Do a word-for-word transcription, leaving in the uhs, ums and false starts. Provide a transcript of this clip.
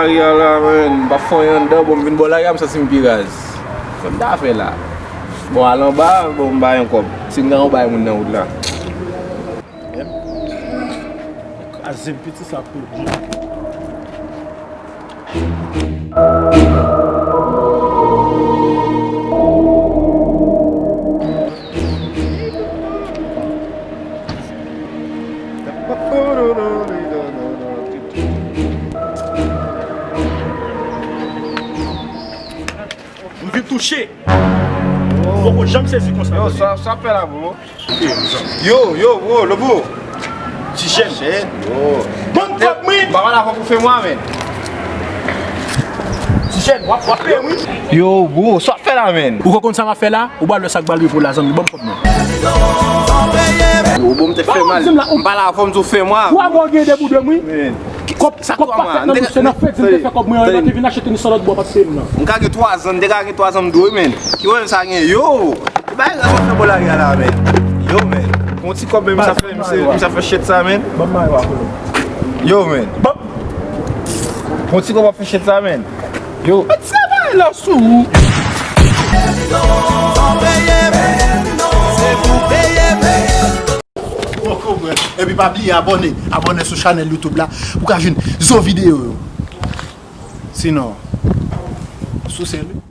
Lari a la, menn, m pa fè anyen anndan, bon, m vin bò lari a, m santi m pi raz. Sa m ta fè la? Bon, al anba, bon, m bay yon kòb. Si m gen yon bay moun nan wout la. Kraze m piti sa pou di. M vin touche. M poko janm sezi konsa. Yo, sa, sa fè la, bro? Yo, yo, bro, lo bro. Ti jèn. Jèn, bro. Bann kòb mwen. Ba wala fò pou fè mwa, men. Ti jèn, w ap, w ap peye mwen. Yo, bro, sa fè la, men. Ou konn sa m ap fè la? Ou ba lè sa k ba l rive w la, zanmi, ban m kòb mwen. Yo, bro, m te fè mal. M pale avè w, m di w fè mwa. Twa mwa w gen de boudwen mwen. Kòb, kòb pa fèt nan bouch, se nan fed m te fè kòb mwen an, epi vin achte tenis nan lòt bò, pa t peye m nan. M ka gen twa zan, m te ka gen twa zan, m dwe, men. Ki pwoblèm sa gen? Yo! Ki bagay sa fè bò lari a la, men? Yo, men. Yon ti kòb menm sa fè, misye, misye fè shit sa, men. Ban m mayo a, kolo. Yo, men. Yon ti kòb ap fè shit sa, men. Yo. Travay la sou ou. Epi pa bliye abòne, abòne sou chanèl YouTube la pou ka jwenn zo videyo yo. Sinon, souse li.